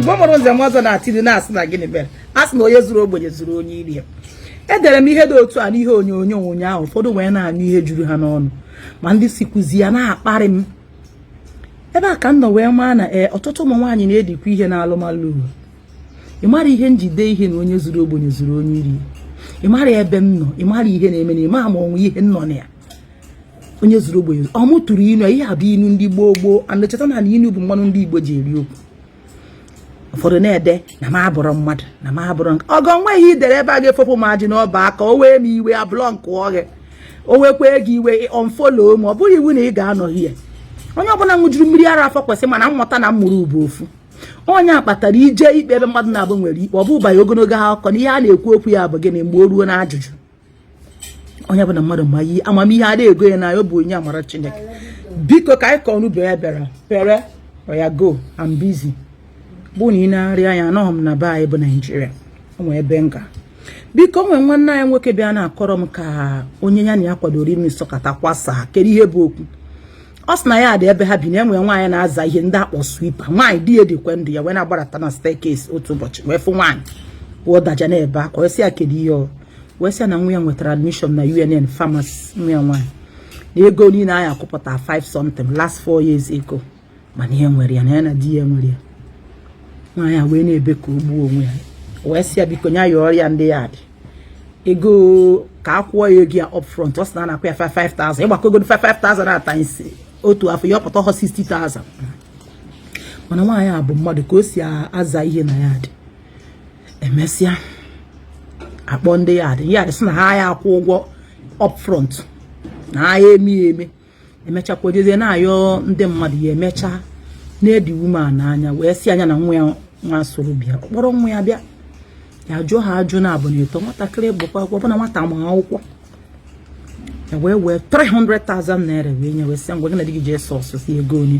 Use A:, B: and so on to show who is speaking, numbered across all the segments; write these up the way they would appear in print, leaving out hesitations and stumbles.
A: Igbo mụrụ nze m ọzọ na-atiri na-asị na gịnị mere a sị na onye zuru ogbenye zuru onye iri ya. Edere m ihe dị otu a n'ihe onyonyo ụnyaahụ, ụfọdụ wee na-anyụ ihe juru ha n'ọnụ, ma ndị sikwuzi ya na-akparị m. Ebe a ka m nọ wee maa na ee, ọtụtụ ụmụ nwaanyị na-edikwa ihe n'alụmalụ. Ị mara ihe njide ihe na onye zuru ogbenye zuru onye iri. Ị mara ebe m nọ, ị mara ihe na-eme na ị ma ma onwe ihe m nọ na ya. Onye zuru ogbenye ọ mụ tụrụ inu. Ihe a bụ inu ndị gboo gboo. And cheta na inu bụ mmanụ ndị Igbo ji eri okwu. Ụfọdụ na-ede na m abụrụ mmadụ, na m abụrụ nke ọgọ. Nweghị idere ebe a ga-efopụ m ajị n'ọba aka. O wee m iwe, abụlọ nke gị. O wekwa gị iwe, unfollow m. Ọ bụghị iwu na ị ga-anọ hie. Onye ọbụla ṅụjuru mmiri ara afọ kwesị, mana mmụta na mmụrụ bụ ofu. Onye a kpatara ije ikpe ebe mmadụ na-abụ nwere ikpe, ọ bụ banye ogologo akụkọ na ihe a na-ekwu okwu ya bụ gịnị mgbe o ruo na ajụjụ. Onye bụ na mmadụ ma ihe amamihe adịghị ego ya na ya bụ onye amara Chineke. Biko, ka anyị kọọ n'ubi ya bịara pere oya go, I'm busy. Bụ na ị na-arịa anya, anọghị m na be anyị bụ Naijiria. O nwee ebe nga. Biko, nwee nwanne anyị nwoke bịa na-akọrọ m ka onye ya na ya kwadoro ime nsọkata kwasa. Kedu ihe bụ okwu? Ọ sị na ya dị ebe ha bi na enwere nwaanyị na-aza ihe ndị akpọ sweeper. Nwaanyị di ya dịkwe ndụ. Ya wee na-agbadata na staircase otu ụbọchị, wee fụ nwaanyị pụọ daja na-ebe akwa. Wee sị ya kedu ihe ọ wee sị ya na nwa ya nwetara admission na UNN pharmacy. Nwa ya nwaanyị na ego niile anyị akwụpụta 5 something last 4 years ago, mana ihe nwere ya na ya na di ya nwere ya. Nwaanyị a wee na-ebe ka o gbuo onwe ya. Wee sị ya biko, nya ya ọrịa ndị ya dị ego ka a kwụọ ya ego ya upfront. Ọ sị na a na-akwụ ya 55,000. Ịgbakọgodo 55,000 na times otu afọ ya, ọpụta ọhọ 60,000. Mana nwaanyị a bụ mmadụ ka o si aza ihe na ya dị. Emesịa, akpọ ndị ya dị ya dị, sị na ha ya akwụ ụgwọ upfront, na ha ya eme ya eme. Emechakwa, jezie na-ayọ ndị mmadụ ya. Emechaa na-edi woman n'anya, wee sị anya na nwa ya nwa soro bịa. Ọ kpọrọ nwa ya bịa, ya jụọ ha ajụ na abụ na ịtọ. Nwatakịrị bụkwa akwụkwọ na nwata ma akwụkwọ ya wee wee 300,000 naira wee nye, wee sị, "Ngwa, gị na di gị jee sọsụ si ego onye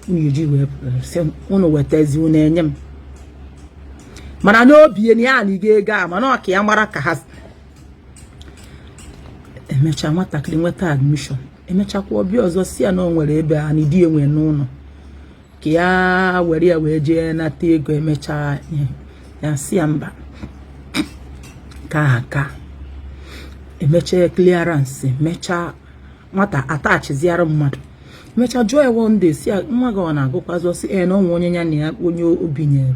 A: unu ji wee sị unu wetazi, unu enye m." Mana n'obi ya na ya na ego a, mana ọ ka ya mara ka ha emechaa. Nwatakịrị nweta admission. Emechakwa, ọbịa ọzọ si ya na o nwere ebe a na di enwe n'ụlọ ka ya were ya wee jee nata ego. Emechaa, ya si ya mba, ka aka emechaa clearance. Mechaa, nwata atachiziara mmadụ. Emechaa, jụọ ya one day, si ya, "Nwa gị ọ na-agụkwazị?" Ọsị ee, na onwe onye ya na ya onye obi nyere.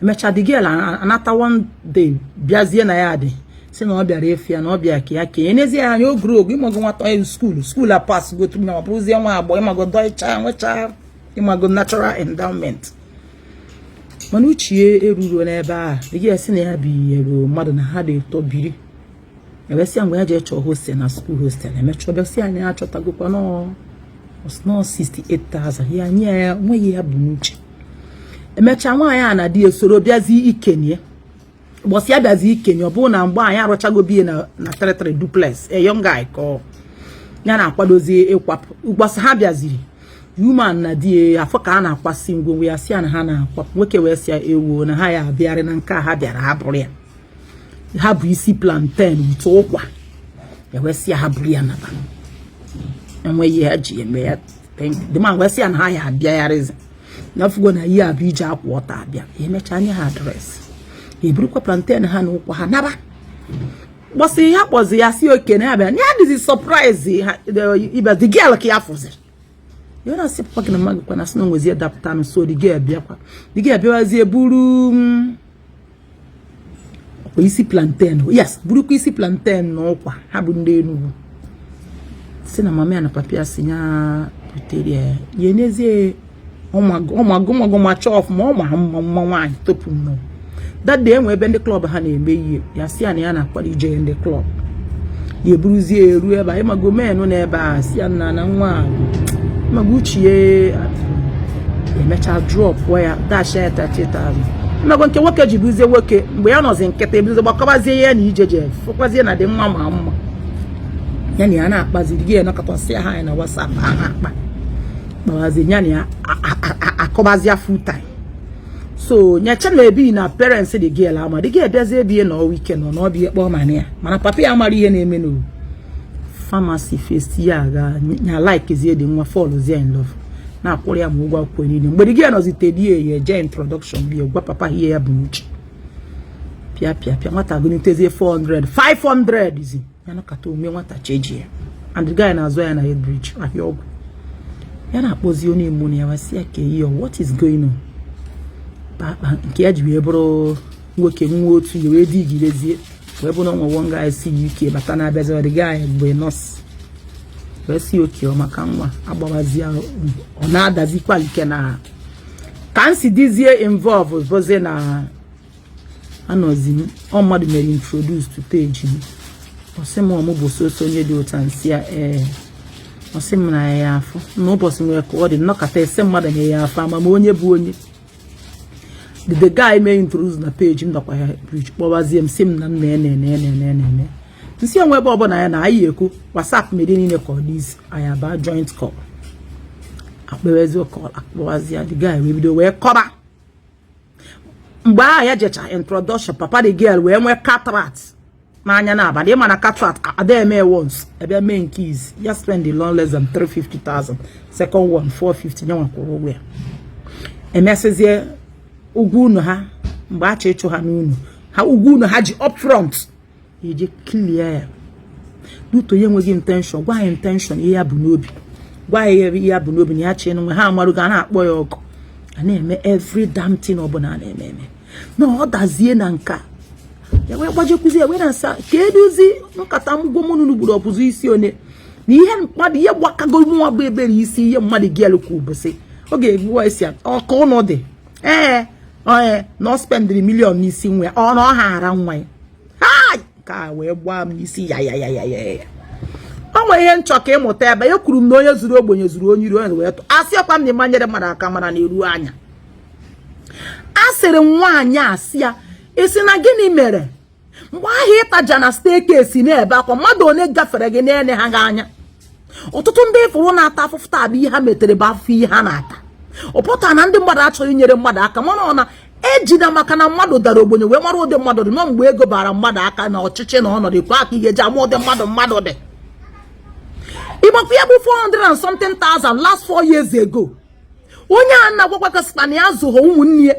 A: Emechaa, the girl anata one day, bịazie na ya dị, si na ọ bịara efu ya, na ọ bịa ka ya kenye. N'ezie anya o guru ogo ịmago nwata school school a pass go through na ọ bụrụzie nwa agbọghọ. Ịmago dọịcha nwechaa, ịmago natural endowment, mana uche eruro n'ebe a. The girl si na ya binyere mmadụ na ha dị ụtọ biri. Ewesịa, mgbe ya jee chọọ hostel na school hostel, emechaa ọbịa anyị achọtagokwa nọọ 68,000. Ya nye ya, nweghị ya bụ n'uche. Emechaa, nwaanyị a na di esoro bịazi ikenye. Ụbọchị ya bịazi ikenye, ọ bụrụ na mgbe anyị arụchago biye na 33 duplex, a young guy ka ọ ya na-akwadozi ịkwapụ. Ụbọchị ha bịaziri, woman na di ya afọ ka a na-akwasị ngwongwo ya, si ya na ha na-akwapụ. Nwoke wee sị ya ewuo na ha ya abịarị na nke a ha bịara, ha bụrụ ya ha bụ isi plantain with ụkwa. Ya wee sị ya ha buru ya naba, enweghị ihe ha ji eme ya. The man wee sị ya na ha ya abịagharịzi n'afụgo na ihe a bụ ije akwa ọta abịa. Emechaa, nye ha address, eburukwa plantain ha na ụkwa ha naba. Kpọsị ya, kpọzi ya, si oke na ya bịa. Ya dịzi surprise ịbịa the girl ka ya fụziri. Ya na-asị, "Papa gị na mma gị kwa na sị na onwezie dapụta." So the girl bịakwa, the girl bịawazie buru ọkwa isi plantain, yes, burukwa isi plantain na ụkwa. Ha bụ ndị Enugwu. Si na mama ya na papa ya si ya butere ya. Ya n'ezie ọmago ọmago ma chọọ ọfụma, ọ ma mma mma nwaanyị tupu nnọọ. That day, enwe ebe ndị club ha na-eme ihe. Ya si ya na ya na-akwado ije ndị club. Ya eburuzie eru ebe a, ịmago menụ n'ebe a, si ya nna na nwa a, ịmago uchie. Emechaa drop ya, dash ya 30,000. Ịmago nke nwoke ji buzie nwoke mgbe ya nọzi nkịta, ebuzie gbakọbazie ya na ijeje fụkwazie na dị nwa ma mma ya na ya na-akpaziri gị. Nakọtasị ha ya na WhatsApp, ha na-akpa kpawazie ya na ya akọbazia full time. So nyecha na ebi na parents the girl ama. The girl bịazie ebie na weekend nọ n'ọbịa kpọọ mana ya, mana papa ya amara ihe na-eme n'owu pharmacy first. Ya aga ya like zie dị nwa, fall zie in love. Na-akwụrụ ya ma ụgwọ akwụkwọ niile. Mgbe gị nọzite di ya eje introduction bi gwa papa ihe ya bụ n'uche, pịa pịa pịa, nwata gụnitezie 400 500 zi ya nọkata ome nwata cheji ya. And the guy na-azụ ya na Head Bridge ahịa ọgwụ. Ya na-akpọzi onye mụ na ya wasị ya ka iyo, what is going on? Papa nke ya ji wee bụrụ nwoke nwa otu ya wee digidezie wee bụrụ nwa one guy si UK bata na-abịazi. The guy bụ nọọsụ wee si oke maka nwa agbawazie, ọ na-adazikwa nke na ka m si dizie involve bụzie na anọzi m. Ọ mmadụ mere introduce to page m. Ọ sị m ọmụ bụ soso onye dị ụta nsị ya. Ee, ọ sị m na ya afụ n'ụbọchị nwere ka ọ dị nnọkọta ese mmadụ nye ya afọ ama m onye bụ onye. The guy mee introduce na page m nọkwa ya bridge kpọwazie m, sị m na m na-ene ene ene ene ene nsị onwe ebe ọbụla ya na anyị ekwu WhatsApp mere niile ka ọ dị isi anyị aba joint call, akpewezi call, akpọwazie. The guy wee bido wee kọba mgbe ahụ ya jecha introduction. Papa the girl wee nwee cataract n'anya n'abalị. Ịma na cataract ada eme once, ebe mee nke izi ya spend the long less than 350,000, second one 450, ya nwakwụrụ ụgwọ ya. Emesịzie ụgwọ unu ha mgbe a chọ ịchụ ha n'unu ha, ụgwọ unu ha ji upfront eje clear ya duto. Ya enweghị intention, gwa ya intention ihe ya bụ n'obi, gwa ya ihe ya bụ n'obi na ya chee nwe ha amarugo. A na-akpọ ya ọkụ, a na-eme every damn thing ọbụla a na-eme eme na ọ dazie na nka ya wee gbajekwuzi ya wee na-asa ka eduzi nkata mgwo mụ nunu gburu ọpụzụ isi one na ihe mmadụ ihe gbakago nwa bụ ebere isi ihe mmadụ gị elukwu ụbọchị ọ ga-egbuwa isi ọkụ ụnụ dị. Ee, onye na ọ spendịrị million n'isi nwa ya, ọ na ọ ha ara nwa ya ha ka wee gbaa m n'isi ya ya ya ya ya ya. O nwere ihe nchọ ka ịmụta ebe e kwuru m na onye zuru ogbenye zuru onye iri. Onye wee tụ asị ọkwa m na ịma nyere mmadụ aka mara na eru anya. A sịrị m nwaanyị a sị ya isi na gịnị mere mgbe ahụ ịtaja na staircase na-ebe akwa, mmadụ one gafere gị na-ene ha gị anya? Ọtụtụ ndị ịfụrụ na-ata afụfụ taa bụ ihe ha metere bụ afụfụ ihe ha na-ata. Ọ pụtara na ndị mmadụ achọghị inyere mmadụ aka, mana ọ na ejina maka na mmadụ dara ogbenye wee mara ụdị mmadụ dị nọ. Mgbe ego bara mmadụ aka na ọchịchị na ọnọdụ ekwe aka ihe eji ama ụdị mmadụ mmadụ dị. Ịgbakwa ya bụ 400 and something thousand last 4 years ago. Onye a na-agwakwa kasịkwa na ya zụghọ ụmụnne ya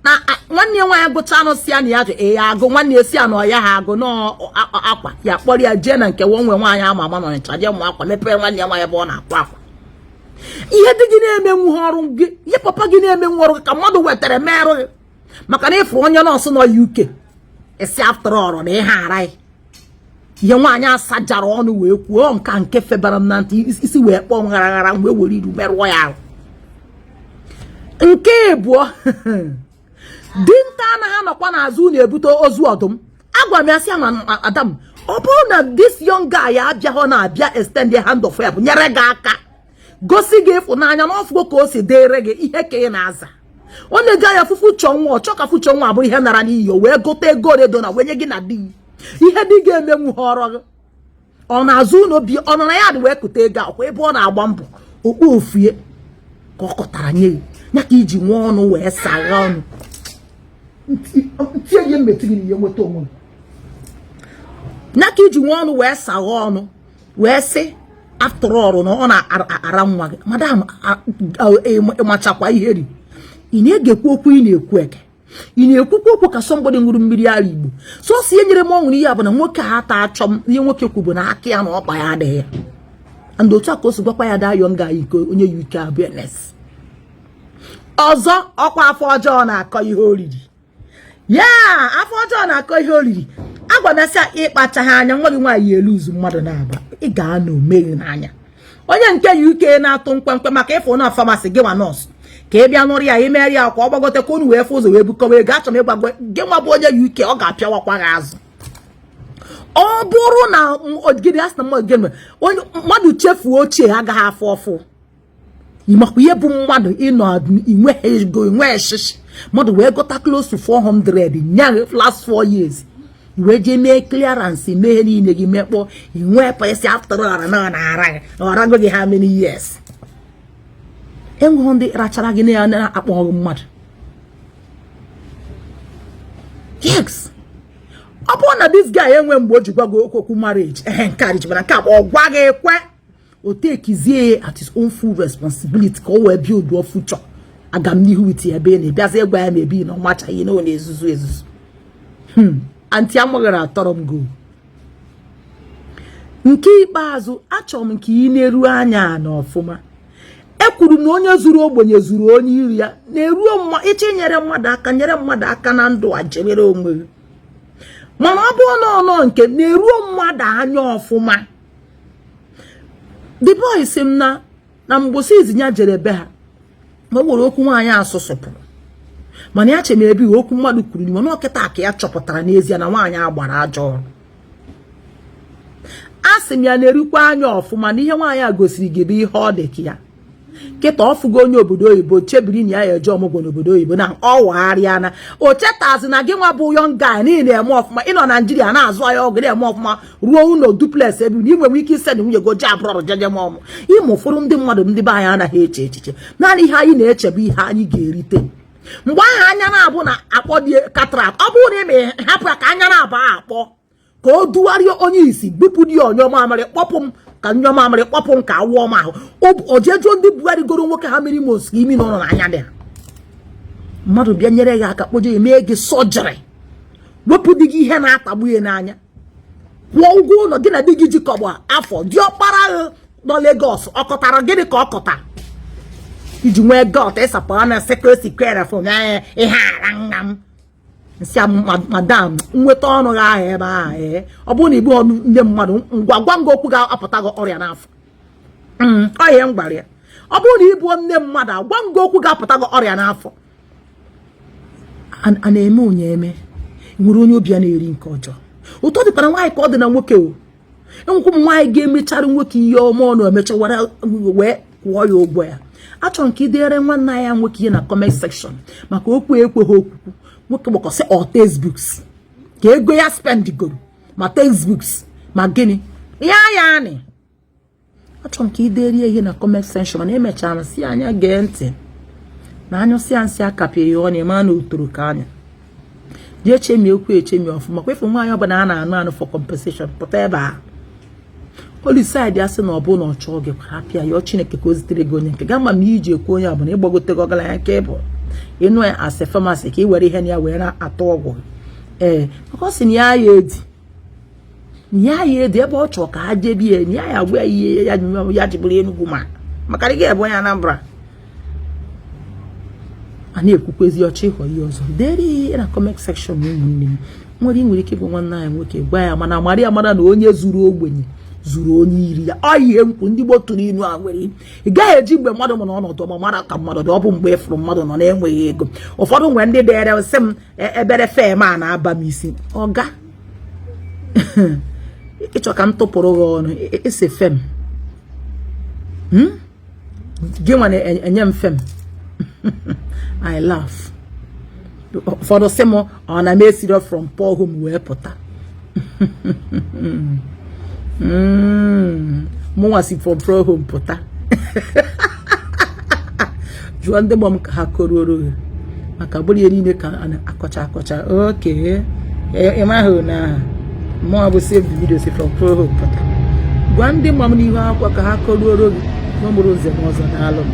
A: na nwanne ya nwaanyị gụcha anụ si ya na ya jụ ya agụ, nwanne ya si ya na ọ ya ha agụ n'akwa ya, kpọrọ ya jee na nke nwe nwaanyị ama ama n'Ọnịcha jee mụọ akwa, mepee nwanne ya nwaanyị ebe ọ na-akwa akwa. Ihe dị gị na-emenwu ha ọrụ gị, ihe papa gị na-emenwu ọrụ gị ka mmadụ wetara merụ gị maka na ịfụrụ onye nọọsụ nọ UK esi after all na ihe ara ya. Ihe nwaanyị asajara ọnụ wee kwuo nka nke febara m na ntị isi wee kpọọ m ghara ghara wee were iru merụọ ya ahụ. Nke ịbụọ, dinta anaghị anọkwa n'azụ unu ebute ozu ọdụm. Agwa m ya sị ya na adam, ọ bụrụ na this young guy abịaghọ na-abịa extend the hand of help, nyere gị aka, gosi gị ịfụnanya na ọfụgo ka o si dịrị gị ihe ka ị na-aza, ọ na-ego ya fufu chọọ nwa, ọ chọ ka fuchọ nwa abụrụ ihe nara n'iyi, o wee gote ego redo na wee nye gị na di gị ihe dị ga-emenwu ha ọrọ gị. Ọ na-azụ ụlọ bi, ọ nọ na ya dị wee kute ego akwa ebe ọ na-agba mbọ okpu ofie ka ọ kọtara nye gị ya ka iji nwee ọnụ wee sagha ọnụ ntie ihe mmetụ gị n'ihe nweta onwe gị ya ka iji nwee ọnụ wee sagha ọnụ wee sị after all na ọ na-ara nwa gị. Madam, ịmachakwa ihe ri ị na-egekwu okwu ị na-ekwu eke ị na-ekwukwa okwu ka somebody ṅụrụ mmiri ara Igbo. Sọsọ ihe nyere m ọṅụ n'ihe a bụ na nwoke a ata achọ m ihe nwoke kwu bụ na aka ya na ọkpa ya adịghị ya. And otu a ka o si gwakwa ya da young guy nke onye UK abụ ns ọzọ. Ọkwa afọ ọjọọ na-akọ ihe oriri ya, afọ ọjọọ na-akọ ihe oriri. Agwa m ya sị ịkpachaghị anya nwa gị nwaanyị elu uzu mmadụ na-agba ị ga-anọ omeghi n'anya. Onye nke UK na-atụ mkpemkpe maka ịfụ na pharmacy gị nwa nọọsụ ka ị bịa nụrụ ya imeri ya ka ọ gbagote ka unu wee fụ ụzọ wee bukọwa ego. Achọrọ m ịgbago gị nwa bụ onye UK, ọ ga-apịawakwa gị azụ. Ọ bụrụ na gịnị asị na mmadụ chefuo ochie agaghị afụ ọfụ. Ịmakwa ihe bụ mmadụ ịnọ inweghị ego, inweghị shishi, mmadụ wee gota close to 400 nya last 4 years wee jee mee clearance, mee ihe niile gị mekpọ inwee pesi after all na na-ara gị na ọrago gị how many years enweghị ndị rachara gị na ya na-akpọ mmadụ. Yes, ọ bụrụ na this guy enwe mgbe o ji gwa gị okwu marriage, ehe, nke a dịchibara nke a ọ gwa gị ekwe. O takezie at his own full responsibility ka o wee build future agamnihu with ebe ị na-ebịazi ịgwa ya ma ebe na ọ machaghị na ọ na-ezuzu ezuzu. Aunty amaghị na atọrọ m go. Nke ikpeazụ, achọrọ m ka ị na-eru anya na ọfụma. Ekwuru m na onye zuru ogbenye zuru onye iri ya na-eruo mma. Ịchọ inyere mmadụ aka, nyere mmadụ aka na ndụ a, jebere onwe gị. Mana ọ bụrụ na ọnọ nke na-eruo mmadụ anya ọfụma. The boy sị m na mgbosi izi ya jere be ha, ma o nwere okwu nwaanyị asụsụpụrụ, mana ya chema ebe okwu mmadụ kwuru n'ime na ọkịta ka ya chọpụtara n'ezie na nwaanyị a gbara ajọ ọrụ. A sị m ya na-erikwa anya ọfụma na ihe nwaanyị a gosiri gị bụ ihe ọ dị ka ya. Kịta ọfụgo onye obodo oyibo, chebiri na ya ya eje ọmụgwọ n'obodo oyibo na ọ wagharịa na o chetazi na gị nwa bụ young guy niile eme ọfụma. Ịnọ Naijiria na-azụ ahịa ọgụ, na-eme ọfụma ruo ụlọ duplex ebe na ị nwere ike ise na nwunye go jee abroad jeje ọmụ. Ịma ụfọdụ ndị mmadụ, ndị be anyị anaghị eche echiche. Naanị ihe anyị na-eche bụ ihe anyị ga-erite. Mgbe ahụ anya na-abụ na akpọ dị cataract, ọ bụrụ na ị hapụ ya ka anya na-abụ akpọ ka o dugharịa onye isi bupụ dị onye mamịrị kpọpụ m, ka nyọ mamịrị kpọpụ m, ka awụọ m ahụ o jee jụọ ndị bugharịgoro nwoke ha mmiri mos imi nọ n'anya dị ha. Mmadụ bịa nyere gị aka, kpoje ya, mee gị sọjịrị, wepụ dị gị ihe na-atagbu ya n'anya, kwụọ ụgwọ ụlọ gị na di gị jikọgba afọ. Diọkpara nọ Lagos ọ kọtara gịnị ka ọ kọtara iji nwee gut ịsapụ na secrecy kwere fụ ihe ara nna m nsị. Madam, nweta ọnụ gị ahụ ebe ahụ. Ee, ọ bụrụ na igbu ọnụ ndị mmadụ ngwa gwa nga okwu ga-apụta gị ọrịa n'afọ. Ọ ihe m gwara ya, ọ bụrụ na ịbụ nne mmadụ, agwa nga okwu ga-apụta gị ọrịa n'afọ. A na-eme onye eme nwere onye obi ya na-eri nke ọjọọ. Ụtọ dịkwara nwaanyị ka ọ dị na nwoke. O enwekwa ụmụ nwaanyị ga-emechara nwoke ihe ọma, ọ na-emecha wee kwụọ ya ụgwọ ya. Achọrọ m ka ị dere nwanne ya nwoke ihe na comment section maka okwu ekweghị okwukwu. Nwoke gbakọsị ọ textbooks ka ego ya spend goro, ma textbooks ma gịnị ya ya anị. Achọrọ m ka ị derie ihe na comment section. Mana emechara m si anya gee ntị na anyụsịa nsị akapịa ya, ọ na-eme na otoro ka anya jee chemi okwu echemi ọfụma. Kwefu nwaanyị ọbụla a na-anụ anụ for compensation pụta ebe a oliside asị na ọ bụ na ọ chọọ gị, hapịa ya. Chineke ka o zitere gị onye nke ga ma ma iji ekwu onye ọbụla ịgbagote gị ọgaranya nke ịbụ ịnụ ya asị pharmacy ka ị were ihe na ya wee na-atụ ọgwụ. Ee, maka ọ sị na ya ya edi ya ya edi ebe ọ chọrọ ka ha jebie ya ya agwa ya ihe ya ya ji bụrụ Enugwu, ma maka na ị ga-ebu onye Anambra a na-ekwukwezi ọchọ ịghọ ihe ọzọ. Dere ihe na comment section. Ụmụnne m nwere, ị nwere ike ịgwa nwanne anyị nwoke, gwa ya mana mara ya, mara na onye zuru ogbenye zuru onye iri ya. Ọ ihe nkwụ ndị Igbo tụrụ inu a nwere. Ị gaghị eji mgbe mmadụ nọ n'ọnọdụ ọma mara ka mmadụ dị. Ọ bụ mgbe ịfụrụ mmadụ nọ na-enweghị ego. Ụfọdụ nwere ndị dere sị m ebere fem a na-aba m isi. Ọga, ịchọ ka m tụpụrụ gị ọnụ isi fem gị nwa na-enye m fem. I laugh. Ụfọdụ sị m ọ na m esiro from poor home wee pụta. Mụnwa si from poor home pụta. Jụọ ndị gbọ m ka ha koruoro gị maka bụrụ ihe niile ka a na-akọcha akọcha. Oke ịmaghị na mụnwa bụ save the video si from poor home pụta. Gwa ndị ma m n'ihu akwụkwọ ka ha koruoro gị. N'ụmụrụ nze na ọzọ, daalụ m.